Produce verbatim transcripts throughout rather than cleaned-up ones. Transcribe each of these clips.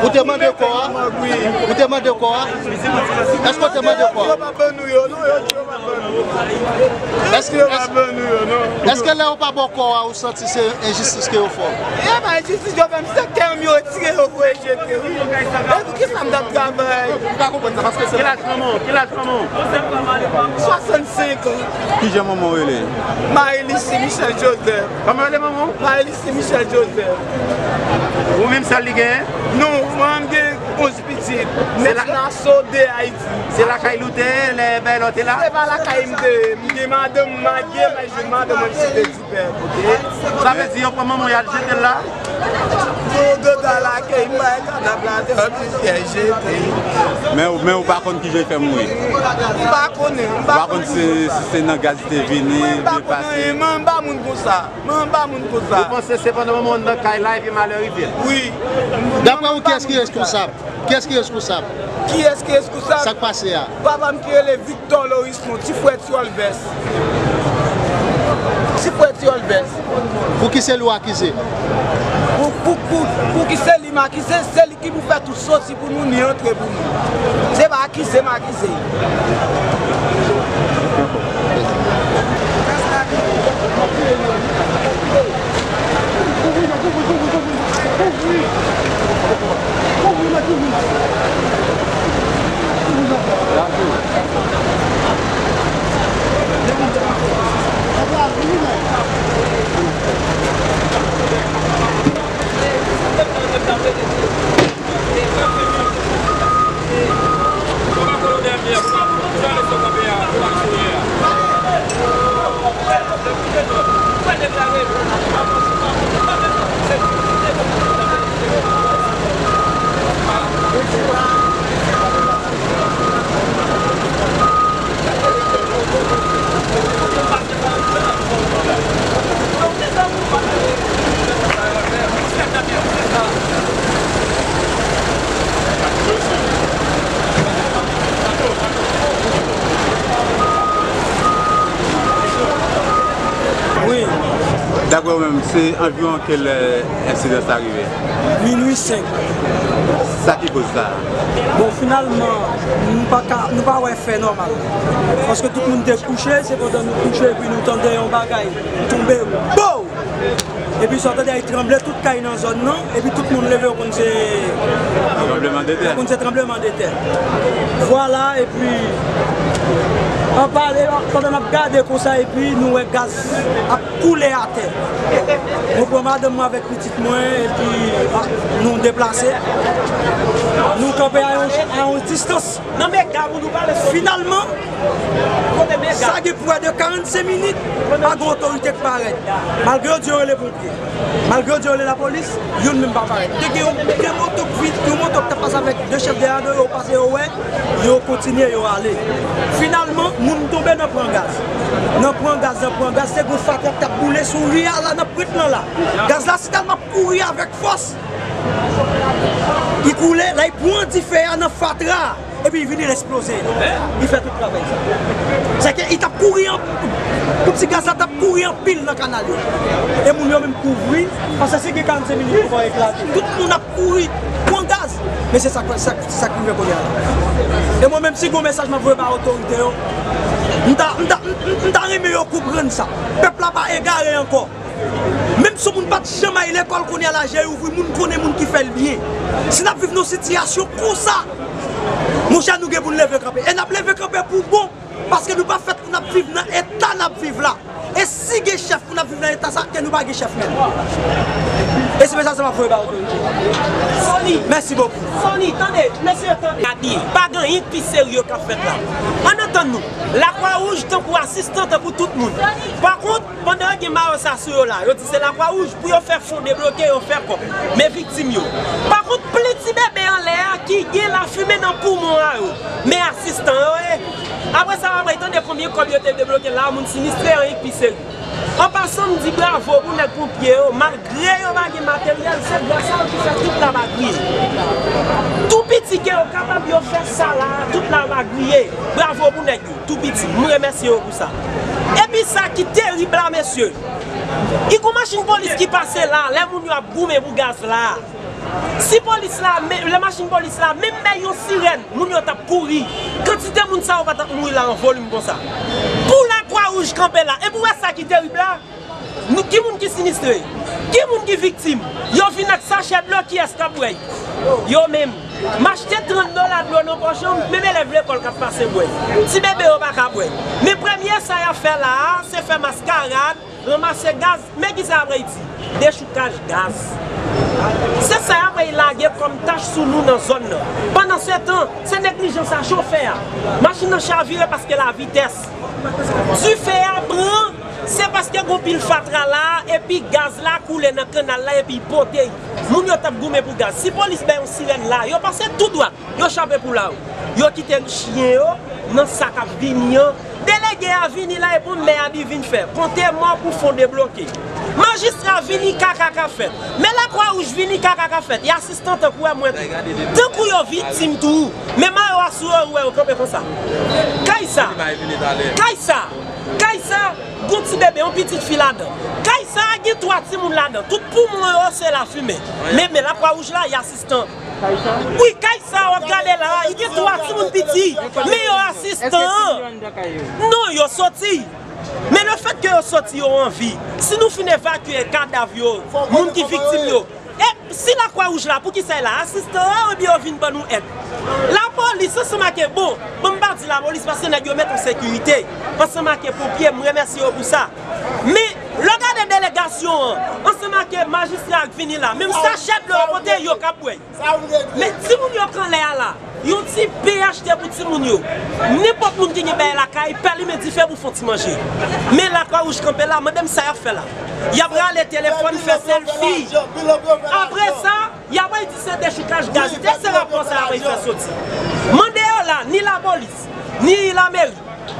Ou te mande kò a? Ou te mande kò a? Èske w te mande kò a? Èske, èske, èske lè yo pa ba w kò a, ou santi se enjistis ke yo fè w? E pa enjistis yo fè m, se kè m yo retire, yo voye jete, wi. E pou ki sa m t ap travay? Ou pa konprann sa, paske se... Ki laj manman w? Ki laj manman w? Swasannsenk an. Kijan manman w rele? Marie Lucie Michel Joseph. Kòman rele manman w? Marie Lucie Michel Joseph. Ou menm sèl li genyen? Non, mwen m gen onz pitit. Nèf Naso, de Ayiti. Se lakay li w te ye lè bèl ou te la? Se pa lakay m te ye. M gen madanm, m marye, m al jwenn madanm mwen m site Dipè, ok? Sa vle di yo pran manman w y al jete l la? Yo gade lakay m bay kadav la te anpil fyè jete. Men, men ou pa konn kijan l fè mouri? M pa konnen. M pa konn si, si se nan gaz li te vini, byen pase. Mwen m pa moun konsa. Mwen m pa moun konsa. Ou panse se pandan manman w nan kay la epi malè rive l? Wi. Daprè ou, kiyès ki reskonsab? Kiyès ki reskonsab? Kiyès ki reskonsab? Sa k pase a? Papa m ki rele Victor Lorismond, ti frè Ti Olvès. Ti frè Ti Olvès. Pou ki se li w akize? Pou, pou, pou, pou ki se li m akize, se li ki pou fè tout soti pou nou, ni antre pou nou. Se pa akize m akize. Wi. Daprè ou menm, se anviwon kèl lè ensidan sa rive? Minui senk. Sa ki koz sa? Bon, finalman, nou pa ka, nou pa wè fè nòmal. Paske tout moun te kouche, se pandan nou kouche, epi nou tande yon bagay tonbe, bow! Epi sa w tande ay tranble tout kay nan zòn nan, epi tout moun leve, yo konn se tranblemanndetè. Yo konn se tranblemanndetè. Vwala, epi anpale, pandan n ap gade konsa, epi nou wè gaz ap koule atè. Mwen pran madanm mwen avèk pitit mwen, epi, ah, nou deplase. Nou kanpe a yon, a yon distans. Nan mega pou nou pale sou... Finalman, sa gen pwès de karannsenk minit, pa gen otorite k parèt. Malgre yo di yo rele ponpye, malgre yo di yo rele lapolis, youn menm pa parèt. Te gen yon, de moto k vin, yon moto k t ap pase avèk de chèf dèyè de yo, pase yo wè, yo kontinye, yo ale. Finalman, moun tonbe nan pran gaz. Nan pran gaz, nan pran gaz, se gon fatra k t ap boule sou ri a la, nan pwent lan la. Gaz la, si tèlman ap kouri avèk fòs, li koule, la, li pran dife a nan fatra a. Epi li vini, l eksploze. Li fè tout travay sa. Sèke li t ap kouri an, pou ti gaz la t ap kouri anpil nan kanal yo. E moun yo menm kouvri, paske si gen karannsenk minit pou eklate. Tout moun ap kouri, pran gaz. Men se sa, sa, se sa k rive kounye a la. E mwen menm, si gon mesaj m ap voye ba otorite yo, m ta, m ta, m, m, m ta renmen yo konprann sa. Pèp la pa egare ankò. Menm si yon moun pa t janm al lekòl, kounye a la, je ouvri, moun konnen moun ki fè l byen. Si n ap viv nan yon sitiyasyon konsa, monchè, nou gen pou n leve kanpe. E n ap leve kanpe pou bon, paske nou pa fèt pou n ap viv nan eta n ap viv la. E si gen chèf pou n ap viv nan eta sa, ke nou pa gen chèf menm. E se mesaj sa m ap voye ba otorite. Sony! Mèsi bokou. Sony, tande, mesye, tande. Abi, pa gen anyen k pi serye k ap fèt la. Ann antann nou, Lakwa Wouj tankou asistan, tankou tout moun. Pa kont, pandan yo gen mayo sa sou yo la, yo di se Lakwa Wouj, pou yo fè fon debloke, yo fè kòb. Men viktim yo. Pa kont, plen ti bebe anlè a ki gen lafimen nan poumon a yo. Men asistan yo ye. Apre sa, w ap tande konbyen kòb yo te debloke la, moun sinistre, anyen k pi serye. An pasan, m di bravo pou nèg ponpye yo, malgre yo pa gen materyèl, se gras a yo ki fè tout la pa griye. Tou piti ke yo kapab, yo fè sa la, tout la pa griye. Bravo pou nèg yo, tou piti. M remèsye yo pou sa. Epi sa ki terib la, mesye, e gon machin polis ki pase la, lè moun yo ap goumen pou gaz la. Si polis la, men, lè machin polis la, menm bay yon sirèn, moun yo t ap kouri. Kantite moun sa yo pa t ap mouri la an volim konsa. Pou Lakwa Wouj kanpe la, epi w wè sa ki terib la, nou, ki moun ki sinistre? Ki moun ki viktim? Yo vin ak sachè dlo, kiyès k ap bwè? Yo menm. M achte trant dola dlo nan pòch yo, menm elèv lekòl k ap pase bwè. Ti bebe yo pa ka bwè. Men premye sa y ap fè la a, se fè maskarad, ranmase gaz, men ki sa y ap reyisi? Dechoukaj gaz. Se sa y ap lage kòm tach sou nou nan zòn nan. Pandansetan, se neglijans a chofè a. Machin nan chavire paske lavitès. Dife a pran, se paske gon pil fatra la, epi gaz la koule nan kannal la, epi pote. Moun yo t ap goumen pou gaz. Si polis bay yon sirèn la, yo pase tou dwat. Yo chape pou lari. Yo kite chen yo nan sa k ap vini an. Delege a vini la, e bon mè a di vin fè. Konte mò pou fon debloke. Majistra vini, kaka k ap fèt. Men Lakwa Wouj vini, kaka k ap fèt. E asistan tankou wè mwen tou. Tankou yo viktim tou. Men mayo a sou yo, ou wè yo kanpe konsa. Kay sa. Kay sa. Kay sa. Gon ti bebe, yon pitit fi ladan. Kay sa a gen twa timoun ladan. Tout poumon yo se lafimen. Men, men Lakwa Wouj la, y asistan. Wi, kay sa w ap gade la, li gen twa timoun piti, men yo asistan. Non, yo soti. Men lefètke yo soti, yo an vi. Si nou fin evakye kadav yo, moun ki viktim yo, e si Lakwa Wouj la, poukisa l la? Asistan an, ebyen yo vin ban nou èd. Lapolis, ansanm ak, bon, bon, m pa di lapolis, paske nèg yo met an sekirite. Ansanm ak ponpye, m remèsye yo pou sa. Men, lè w gade delegasyon an, ansanm ak majistra k vini la, menm sachè dlo yo pote, yo k ap bwè. Men timoun yo k anlè a la, yon ti pay achte pou timoun yo. Nenpòt moun ki gen bagay lakay, pè limen dife pou fon ti manje. Men Lakwa Wouj kanpe la, mande m sa y ap fè la. Y ap rale telefòn, fè sèlfi. Apre sa, y ap al di se dechoukaj gaz. Se rapò sa y ap al fè soti. Mande yo la, ni lapolis, ni lameri,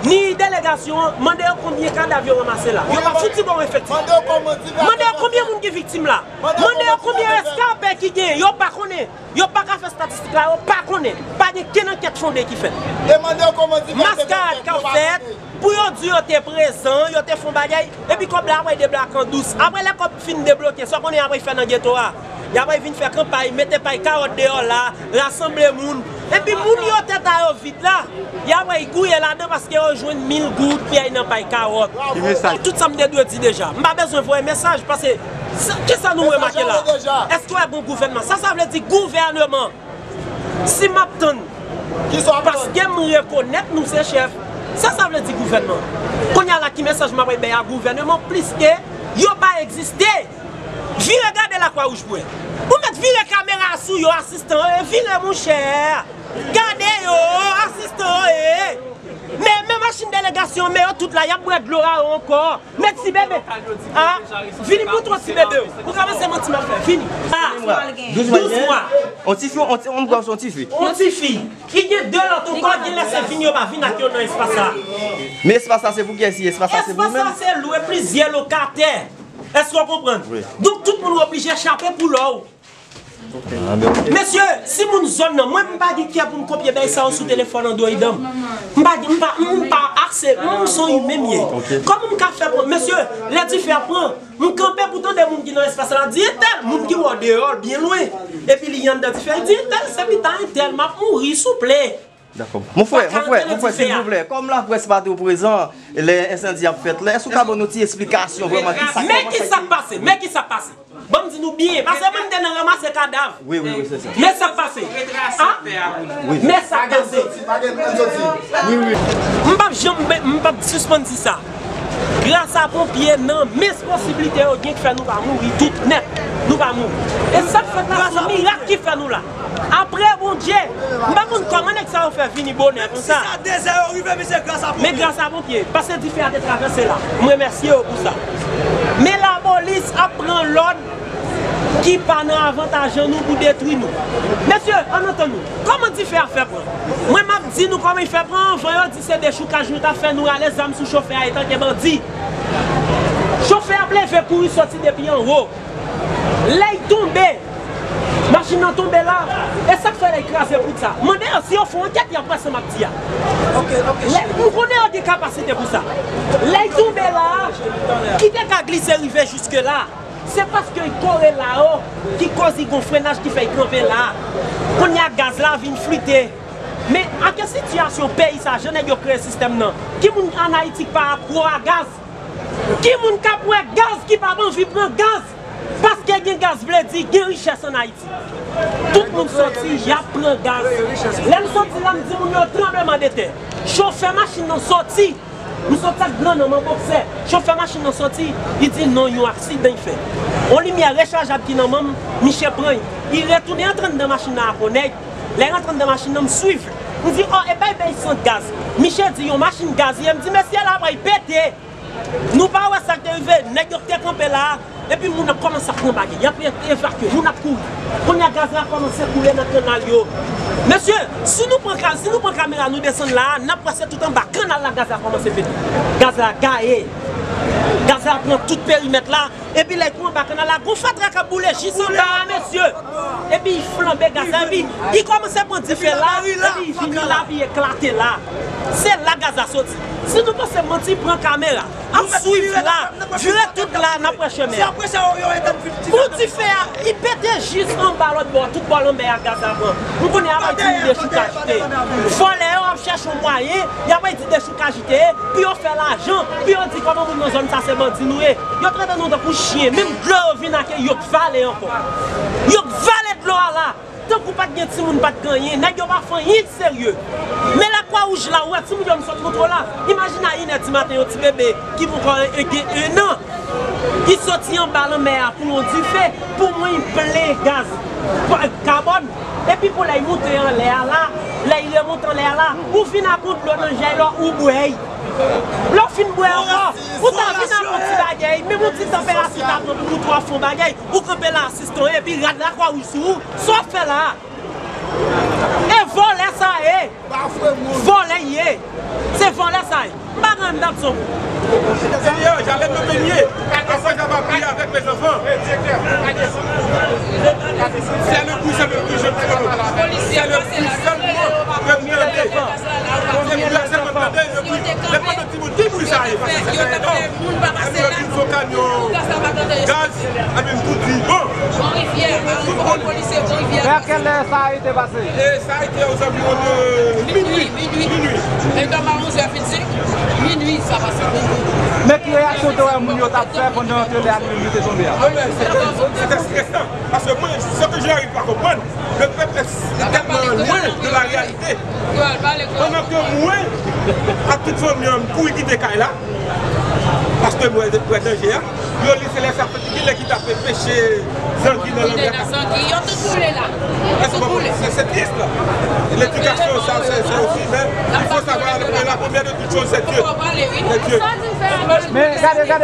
ni delegasyon an, mande yo konbyen kadav yo ranmase la. Yo pa fouti ba w efektif. Mande yo konbyen moun ki viktim la. Mande yo konbyen reskape ki gen, yo pa konnen. Yo pa ka fè estatistik la, yo pa konnen. Pa gen kenn ankèt fonde ki fèt. Maskarad k ap fèt, pou yo di yo te prezan, yo te fè yon bagay, epi kòb la ap al deblake an dous. Apre lè kòb fin debloke, sa w konnen y ap al fè nan geto a? Y ap al vin fè kanpay, mete pay kawòt deyò la, rasanble moun. Epi moun yo tèt a yo vid la, y ap al gouye ladan paske yo jwenn mil goud pyèy nan pay kawòt. Tout sa m te dwe di deja. M pa bezwen voye mesaj, paske sa, kisa nou remake la? Èske w wè gon gouvènman? Sa, sa vle di gouvènman. Si m ap tann, paske m rekonèt nou se chèf, sa, sa vle di gouvènman. Kounye a la, ki mesaj m ap bay a gouvènman, pliske yo pa egziste? Vire gade Lakwa Wouj pou wè. Ou mèt vire kamera a sou yo, asistan, e vire monchè. Gade yo, asistan, e. Men, men machin delegasyon, men yo tout la, y ap bwè dlo a yo ankò. Men ti bebe. A, vini pou twa ti bebe. Ou ka panse manti m ap fè. Vini. A, douz mwa. On ti fi, on ti, on gwòs, on ti fi. On ti fi. Ki gen de lòt ankò, gen lè se vin yo pa vin ak yo nan espas la. Men espas la se pou kiyès li? Espas la se pou ou menm? Espas la se lwe plizyè lokatè. Èske w konprann? Wi. Donk tout moun oblije chape koulè w. Mesye, si moun zòn nan, mwen m pa gen kè pou m kopye bagay sa yo sou telefòn Android an m. M pa gen, m pa, m pa ase, m se yon imen m ye. Kòman m ka fè pou, mesye, lè dife ap pran, m kanpe pou tande moun ki nan espas la di entèl, moun ki wè w deyò, byen lwen. Epi li anndan dife, li di entèl, se pita entèl, m ap mouri, souple. Dakò. Mon frè, mon frè, mon frè, silvouplè, kòm laprès pa te prezan lè ensandi ap fèt la, èske w ka ban nou ti esplikasyon vrèman ki sa, men ki sa k pase, men ki sa k pase? Ban m di nou byen, paske mwen m te nan ranmase kadav. Wi, wi, wi, se sa. Men sa k pase. A? Wi. Men sa k pase. Wi, wi. M p ap janm, m p ap sispann di sa. Gras a ponpye nan, men posiblite yo gen k fè nou pa mouri tout nèt. Nou pa mouri. E sa k fèt la, se yon mirak ki fè nou la. Apre Bondye, m pa konn kòman nèg sa yo fè vini bonè konsa. Men gras a ponpye, paske dife a te travèse la. M remèsye yo pou sa. Men lapolis ap pran lòd ki pa nan avantaj an nou pou detwi nou. Mesye, ann antann nou. Kòman dife a fè pran? Mwen m ap di nou kòman l fè pran anvan yo di se dechoukaj nou t ap fè, nou rale zam sou chofè a etanke bandi. Chofè a ap leve kouri soti depi anwo. Lè l tonbe, machin nan tonbe la, e sa k fè lè l kraze poud sa. Mande yo si yo fè yon ankèt, y ap wè sa m ap di a. Lè, m konnen yo gen kapasite pou sa. Lè l tonbe la, ki te ka glise rive jiske la. Se paske y kore la o ki koz y gon frenaj ki fè y kanpe la. Kounye a gaz la vin flite. Men ak sitiyasyon peyi sa, jan nèg yo kreye sistèm nan, ki moun ann Ayiti k pa akwo a gaz? Ki moun k ap wè gaz ki p ap anvi pran gaz? Paske gen gaz vle di gen richès ann Ayiti. Tout moun soti, y ap pran gaz. Lè m soti la, m di moun yo tranbleman de tè. Chofè machin nan soti. M soti ak gran nanm an bòksè. Chofè machin nan soti, li di non, yon aksidan y fè. On limyè rechajab ki nan men m, miche pran y. Li retounen antre anndan machin nan ak on nèg. Lè l rantre anndan machin nan, m swiv. M di, o, e bay bay sant gaz. Miche di yon machin gaz ye. M di, mesye la pral pete. Nou pa wè sa k te rive, nèg yo k te kanpe la a, epi moun ap kòmanse ap pran bagay, y ap e-, evakye, moun ap kouri. Kounye a gaz la kòmanse koule nan kannal yo. Mesye, si nou pran ka-, si nou pran kamera nou desann la a, n ap wè se tout anba kannal la gaz la kòmanse pete. Gaz la gaye. Gaz la pran tout perimèt la, epi lè y tou anba kannal la, gon fatra k ap boule jis anba a, mesye. Epi y flanbe gaz la, epi y kòmanse pran dife la, epi y vini la, epi y eklate la. Se la gaz la soti. Si nou panse manti, pran kamera. Ap swiv la, vire tout la, n ap wè chemen an. Pou dife a, li pete jis anba lòt bò, tout bò lanmè a gaz la pran. M konnen y ap di nou dechoukaj te. Vòlè yo ap chèche yon mwayen, y ap di dechoukaj te ye, pou yo fè lajan, pou yo di kòman moun nan zòn sa se bandi nou ye. Yo trete nou tankou chen, menm dlo yo vin ak yo k vale ankò. Yo k vale dlo a la. Tankou pa t gen timoun, pa t gen anyen, nèg yo pa fè anyen de serye. Men Lakwa Wouj la, ou wè timoun yo m sot montre w la. Imajine a inè di maten yon ti bebe ki poko gen en an, ki soti anba lanmè a pou yon dife, pou mwen y plen gaz pa-, kabòn. Epi pou lè y moute anlè a la, lè y remonte anlè a la, ou vin ak yon dlo nan jèy la, ou bwè y. Lè w fin bwè ankò, ou ta vin ak yon ti bagay, menm yon ti tanperati ta pran pou twa fon bagay, ou kanpe la asiste w, epi rad Lakwa Wouj sou ou, sa w ap fè la a? E vòlè sa ye, vòlè y ye, se vòlè sa ye, m pa gen anyen m t ap di w. Seigneur, j'allais me baigner, après avoir prié avec mes enfants. C'est le bruit, c'est le bruit, je me lève. C'est le bruit seulement que vous entendez. C'est le bruit seulement que vous entendez, le bruit. Lè pa nan timoun, ki bri sa ye? Paske se trè edan. Epi yo di fo kamyon gaz, epi m tou di, bon. Tout moun. Vè kèl lè sa a te pase? E sa a été aux environs de minuit. Minuit. Minuit. E kòm a onz è vennsenk, minuit sa pase. Men ki reyaksyon te wè moun yo t ap fè pandan ke lè a li menm li te tonbe a? Non, men, c'était, c'était stressant. Parce que moi, ce que je n'arrive pas à comprendre, le peuple est tellement loin de la réalité. Pandan ke mwen ak tout fanmi an, m kouri kite kay la, paske mwen wè danje a, yo li se lè sa fèt, ki lè ki t ap peche zangi nan lanmè a. Zangi, yo tout boule la. Yo tout boule. C'est, c'est triste, là. L'éducation, ça, c'est, c'est aussi, mais il faut savoir, la première de toutes choses, c'est Dieu. C'est Dieu. Men gade, gade.